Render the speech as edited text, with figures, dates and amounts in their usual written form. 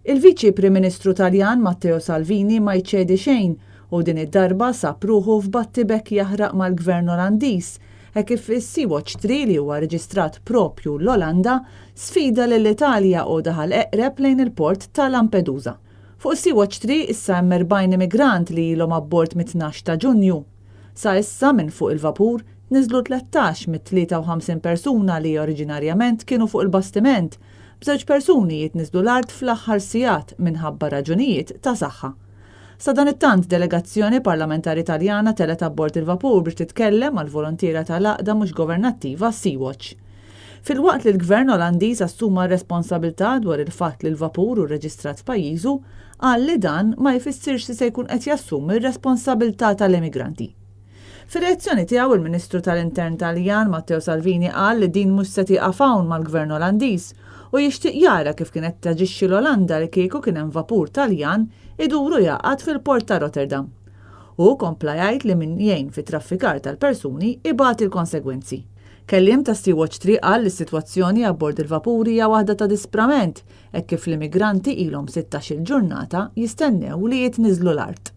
Il-Viċi Prim Ministru Taljan Matteo Salvini ma jċedi xejn u din id-darba sab ruħu f'battibekk jaħraq mal-Gvern Olandiż hekk kif is-Sea-Watch 3 li huwa reġistrat proprju l-Olanda sfida lill-Italja u daħal eqreb lejn il-port ta' Lampedusa. Fuq is-Sea-Watch 3 issa hemm 40 immigrant li ilhom abbord mit-tnax ta' Ġunju. Sa issa minn fuq il-vapur tniżżlu 13 mit-53 persuna li oriġinarjament kienu fuq il-bastiment, b'żewġ persuni jitniżżlu l-art fl-aħħar sigħat minħabba raġunijiet ta' saħħa. Sadanittant delegazzjoni parlamentari Taljana telgħet abbord il-vapur biex titkellem mal-volontiera tal-għaqda mhux governattiva Sea-Watch. Filwaqt li l-Gvern Olandiż assuma r-responsabilità dwar il-fatt li l-vapur hu rreġistrat f'pajjiżu, qal li dan ma jfissirx li se jkun qed jassumi r-responsabilità tal-immigranti. Fir-reazzjoni tiegħu il-Ministru tal-Intern Taljan Matteo Salvini qal li din mhux se tieqaf hawn mal-Gvern Olandiż u jixtieq jara kif kienet taġixxi l-Olanda li kieku kien hemm vapur Taljan idur u jagħqad fil-port ta' Rotterdam. Hu kompla jgħid li min jgħin fit-traffikar tal-persuni ibati l-konsegwenzi. Kelliem ta' Sea-Watch 3 qal li s-sitwazzjoni abbord il-vapur hija waħda ta' disprament hekk kif l-immigranti ilhom sittax-il ġurnata jistennew li jitniżżlu l-art.